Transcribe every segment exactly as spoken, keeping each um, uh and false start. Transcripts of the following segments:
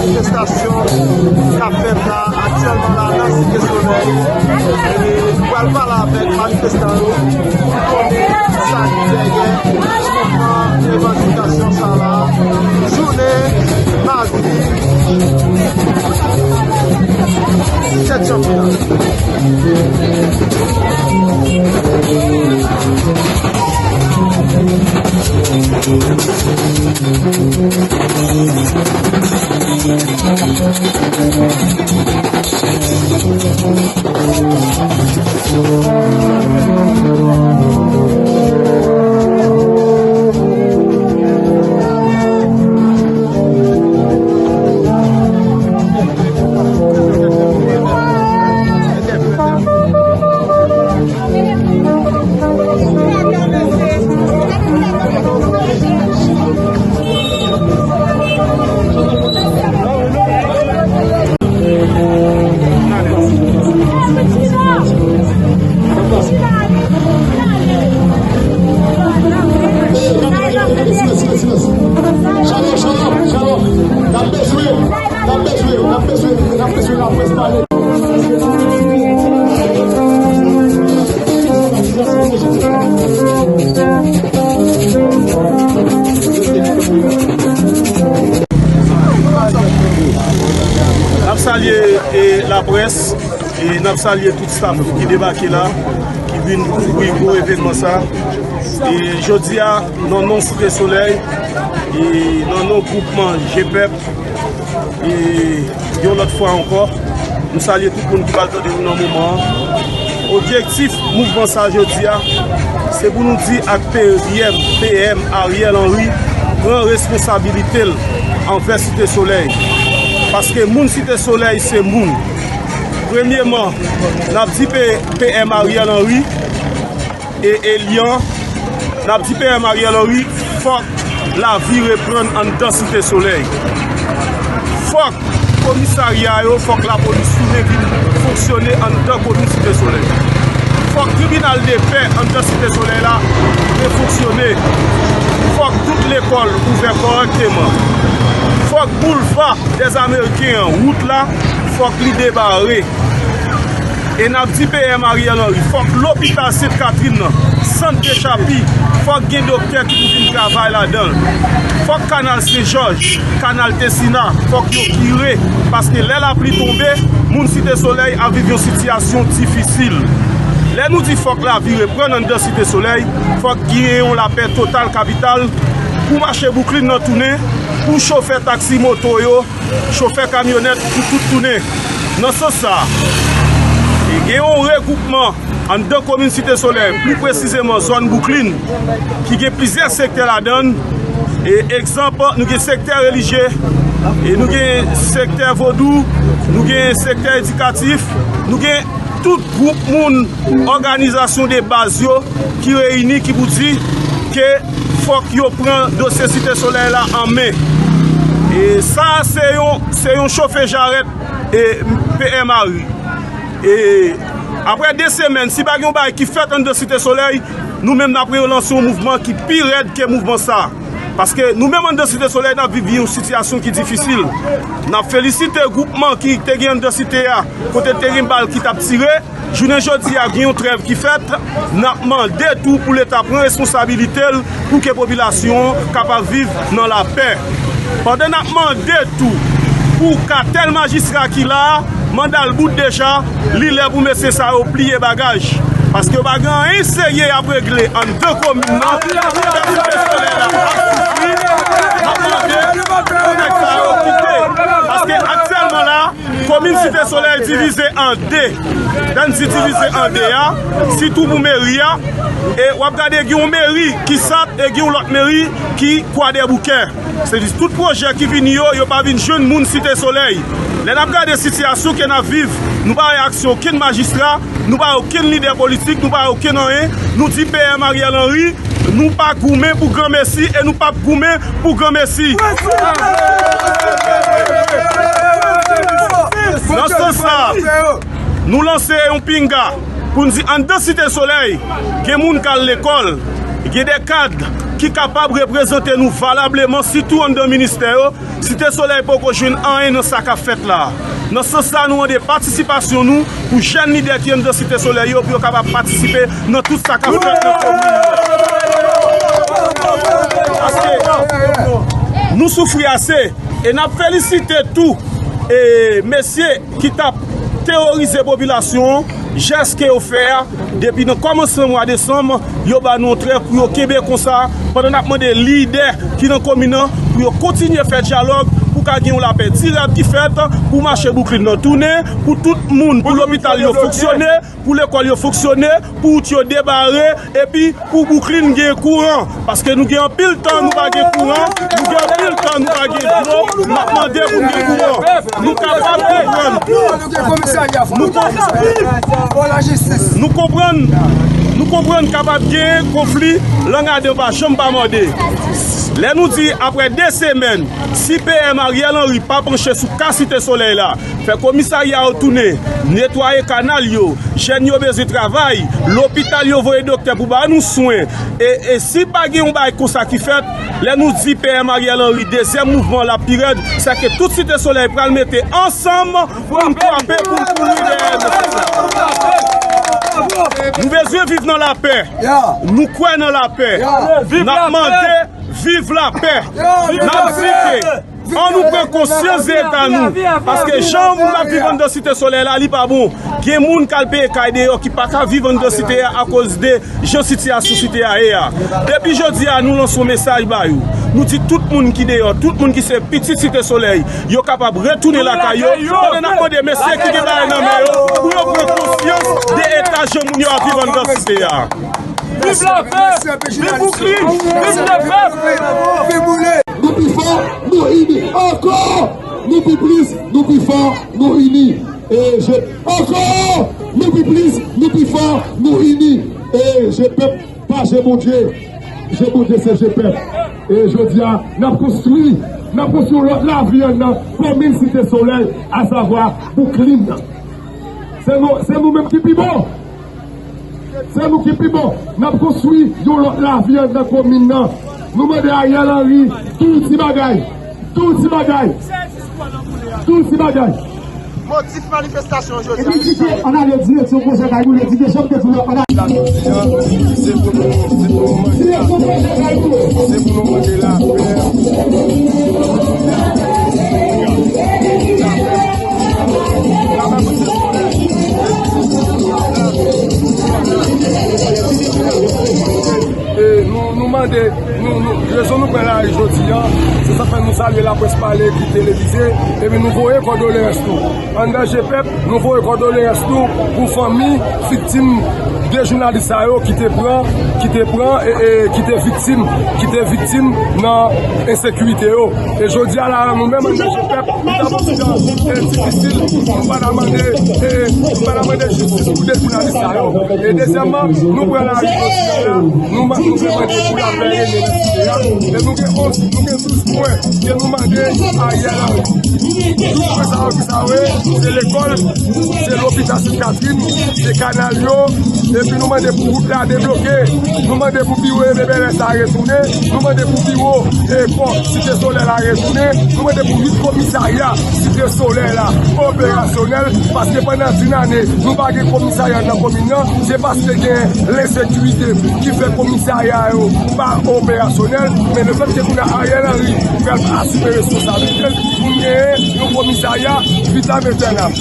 Manifestasyon k ap fèt la aktyèlman la nan Site Solèy. E nou pral pale avèk manifestan yo pou konnen sa ki dèyè mouvman revandikasyon sa la. Jounen madi sèt janvye a. Shalom, shalom, shalom. N ap bezwen, n ap bezwen, n ap bezwen, n ap bezwen lapres pale. N ap salye, e, laprès, e n ap salye tout staf ki debake la, ki vin kouvri gwo evènman sa. E jodi a, nan non Site Solèy, e nan non gwoupman G pèp, e yon lòt fwa ankò, nou salye tout moun ki pral tande nou nan moman an. Objektif mouvman sa jodi a, se pou nou di ak P M, P M Ariel Henry pran responsabilite l anvè Site Solèy. Paske moun Site Solèy se moun. Premyeman, n ap di P-, P M Ariel Henry, e Elian, n ap di P M Ariel Henry, fòk lavi reprann anndan Site Solèy. Fòk komisarya yo, fòk lapolis tounen vin fonksyone anndan komin Site Solèy. Fòk tribinal de pè anndan Site Solèy la refonksyone. Fòk tout lekòl ouvè kòrèkteman. Fòk boulva dèz Ameriken an, wout la, fòk li debare. E n ap di P M Ariel Henry, fòk lopital Sent Katrin nan, sant de Chapi, fòk gen doktè ki pou vin travay ladan l. Fòk kanal Sen Jòj, kanal Tesina, fòk yo kire, paske lè lapli tonbe, moun Site Solèy ap viv yon sitiyasyon difisil. Lè nou di fòk lavi reprann anndan Site Solèy, fòk gen yon lapè total kapital pou mache Bouklin nan tounen, pou chofè taksi moto yo, chofè kamyonèt pou tout tounen. Nan sans sa a, e gen yon regwoupman anndan komin Site Solèy, pli presizeman zòn Bouklin, ki gen plizyè sektè ladan l. E egzanp, nou gen sektè relijye, e nou gen sektè vodou, nou gen sektè edikatif, nou gen tout gwoup moun, òganizasyon de baz yo ki reyini, ki pou di ke fòk yo pran dosye Site Solèy la an men. E sa a se yon, se yon chofe jarèt, e, P M Henry. E apre de semèn, si pa gen yon bagay ki fèt anndan Site Solèy, nou menm n ap relanse yon mouvman ki pi rèd ke mouvman sa a. Paske nou menm anndan Site Solèy, n ap viv yon sitiyasyon ki difisil. N ap felisite gwoupman ki te gen anndan site a, kote te gen bal ki t ap tire. Jounen jodi a, gen yon trèv ki fèt. N ap mande tou pou Leta pran responsabilite l pou ke popilasyon an kapab viv nan lapè. Pandan n ap mande tou pou katèl majistra ki la a, manda l bout deja, li lè pou mesye sa yo pliye bagaj. Paske yo pa gen anyen serye y ap regle anndan komin nan. Pèp Site Solèy la ap soufri. N ap mande pou nèg sa yo kite. Paske aktyèlman la, komin Site Solèy divize an de. Lè n di divize an de a, sitou pou meri a, e w ap gade gen yon meri ki Sant e gen yon lòt meri ki Kwadèboukè. Se di tout pwojè ki vini yo, yo pa vin jwenn moun Site Solèy. Lè n ap gade sitiyasyon ke n ap viv, nou pa wè aksyon okenn majistra, nou pa wè okenn lidè politik, nou pa wè okenn anyen. Nou di P M Ariel Henry, nou pa goumen pou granmesi e nou p ap goumen pou granmesi. Nan sans sa, nou lanse yon pinga pou n di anndan Site Solèy, gen moun k al lekòl, Gen de kad ki kapab reprezante nou valableman, sitou anndan ministè yo. Site Solèy poko jwenn anyen nan sa k ap fèt la a. Nan sans sa, nou mande patisipasyon nou pou jèn lidè ki anndan Site Solèy yo, pou yo kapab patisipe nan tout sa k ap fèt nan komin nan. Paske nou soufri ase, e n ap felisite tou, e, mesye ki t ap teworize popilasyon an, jès ke yo fè a, depi nan kòmansman mwa desanm, yo ba nou yon trèv pou yo kenbe konsa, pandan n ap mande lidè ki nan komin nan pou yo kontinye fè dyalòg, pou ka gen yon lapè dirab ki fèt, pou mache Bouklin nan tounen, pou tout moun, pou lopital yo fonksyone, pou lekòl yo fonksyone, pou wout yo debare, epi pou Bouklin gen kouran, paske nou gen anpil tan nou pa gen kouran, nou gen anpil tan nou pa gen dlo, n ap mande pou n gen kouran. Nou kapab konprann. Nou konprann. Nou konprann kapab gen konfli, lang adan pa janm pa mòde. Lè nou di apre de semèn, si P M Ariel Henry pa panche sou ka Site Solèy la, fè komisarya yo tounen, netwaye kanal yo, jèn yo bezwen travay, lopital yo voye doktè pou ba nou swen. E, e si pa gen yon bagay konsa ki fèt, lè nou di P M Ariel Henry, dezyèm mouvman la pi rèd, se ke tout Site Solèy pral mete ansanm pou n kwape, pou n kouri dèyè mesye sa. Nou bezwen viv nan lapè. Nou kwè nan lapè. N ap mande viv lapè. N ap di ke an nou pran konsyans de eta nou. Paske jan yon moun ap viv anndan Site Solèy la, li pa bon. Gen moun k al peye kay deyò ki pa ka viv anndan site a akoz de jan sitiyasyon site a ye a. Depi jodi a, nou lanse yon mesaj ba yo. Nou di tout moun ki deyò, tout moun ki se pitit Site Solèy, yo kapab retounen lakay yo. Pandan n ap mande mesye ki gen bagay nan men yo, pou yo pran konsyans de eta jan moun yo ap viv anndan site a. Viv lapè! Viv Bouklin! Viv Jepèp! Nou pi fò, nou ini. Ankò! Nou pi plis, nou pi fò, nou ini. E je, ankò! Nou pi plis, nou pi fò, nou ini. E Jepèp, pa je Bondye. Je Bondye, se Jepèp. E jodi a, n ap konstwi, n ap konstwi yon lòt lavi anndan komin Site Solèy, asavwa Bouklin nan. Se nou, se nou menm ki pi bon. Se nou ki pi bon. N ap konstwi yon lòt lavi anndan komin nan. Nou mande Ariel Henry, tou ti bagay. Tou ti bagay. Tou ti bagay. Motif manifestasyon jodi a. Epi kite ann ale direksyon pwojè kay nou, le di desanm te di w ap ann ale. Jodi a, se pou nou, se pou nou mande lapè. Direksyon pwojè kay nou. Se pou nou mande lapè. Lapè pou Site Solèy. E nou, nou mande, nou, nou, rezon nou pran lari jodi a, se sa k fè nou salye Laprès Pale ki televize, epi nou voye kondoleyans nou. Anndan Jepèp, nou voye kondoleyans nou pou fanmi viktim de jounalis sa yo ki te pran, ki te pran, e, e ki te viktim, ki te viktim nan ensekirite yo. E jodi a la, nou menm anndan Jepèp, nou t ap yon ti jan, e, difisil, nou pa ta mande, e, nou pa ta mande jistis pou de jounalis sa yo. E dezyèmman, nou pran lari jodi a la, nou ma-, nou mande pou lapè renye nan site a. E nou gen onz, nou gen douz pwen ke nou mande Ariel Henry. Douz pwen sa yo ki sa yo ye, se lekòl, se lopital Sent Katrin, se kanal yo, epi nou mande pou wout la debloke, nou mande pou biwo M B B L S la retounen, nou mande pou biwo, e, pò Site Solèy la retounen, nou mande pou uit komisarya Site Solèy la operasyonèl, paske pandan di lane, nou pa gen komisarya nan komin nan, se paske gen lensekirite ki fè komisarya yo pa operasyonèl, men lefètke kounye a Ariel Henry pral asime responsablite l, pou n genyen yon komisarya vitam etènam.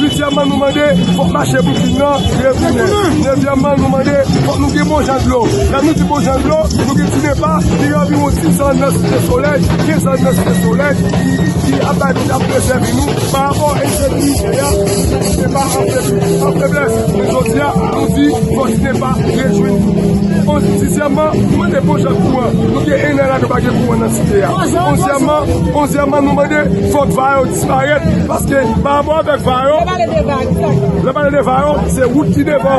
Uityèmman, nou mande, fòk mache Bouklin nan retounen. Nevyèmman, nou mande, fòk nou gen bon jan dlo. Lè nou di bon jan dlo, nou gen ti depa, li gen anviwon dis zòn nan Site Solèy, kenz zòn nan Site Solèy, ki, ki ap bay, ki ap desèvi nou, pa rapò a ensekirite a, ti depa an feblès. Men jodi a, nou di, fòk ti depa rejwenn nou. Onz, dizyèmman, nou mande bon jan kouran. Nou gen en an la nou pa gen kouran nan site a. Onzyèmman, onzyèmman, nou mande fòk va yo disparèt, paske pa rapò avèk va yo, lè pale de va yo, se wout ki devan.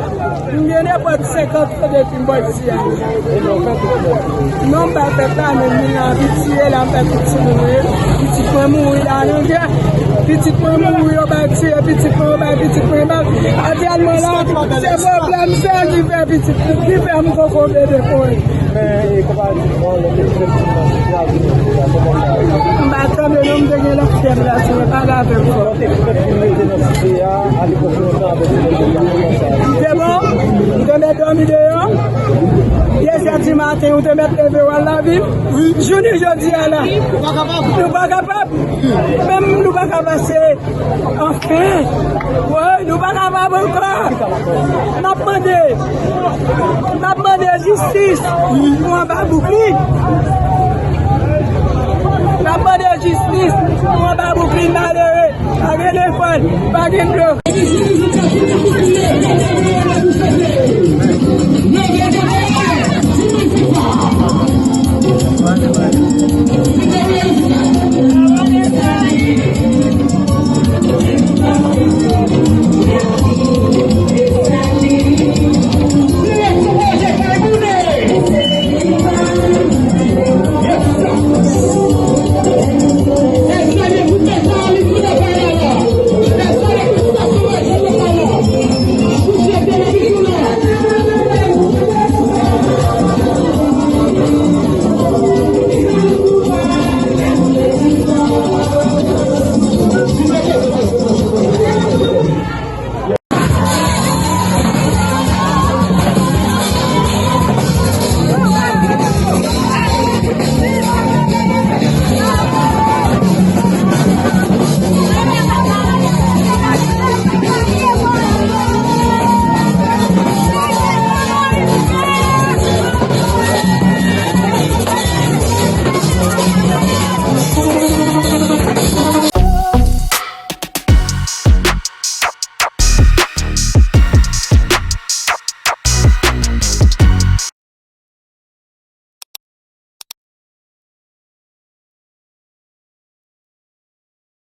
M gen nenpòt senkant an depi m bò isi a. Non, m pa fè pa, men moun nan abitye la, m fè tout sou moun. Pitit mwen mouri la nan jè. Pitit mwen mouri, yo bay tiye pitit mwen, yo bay pitit mwen bal. Aktyèlman la, se pwoblèm sa ki fè pitit, ki fè m koko bebe pou li. Men, e, konpayi, bon, lè te fè ti nan site a, vin nan site a, kòman sa ye? M pa tande non, m te gen lòt fèm la, se pale avè m fò. Lè te fè ti mete nan site a, a lepòk nou te avè ti mete a, kòman sa ye? Se bon, m te mèt dòmi deyò. Yè sèt di maten, ou te mèt leve w al lavil. Jounen jodi a la, nou pa kapab. Menm nou pa ka pase. Anfen, woy, nou pa kapab ankò. N ap mande, n ap mande jistis pou anba bouk li. N ap mande jistis pou anba bouk li, malere. Pa gen telefòn, pa gen dlo.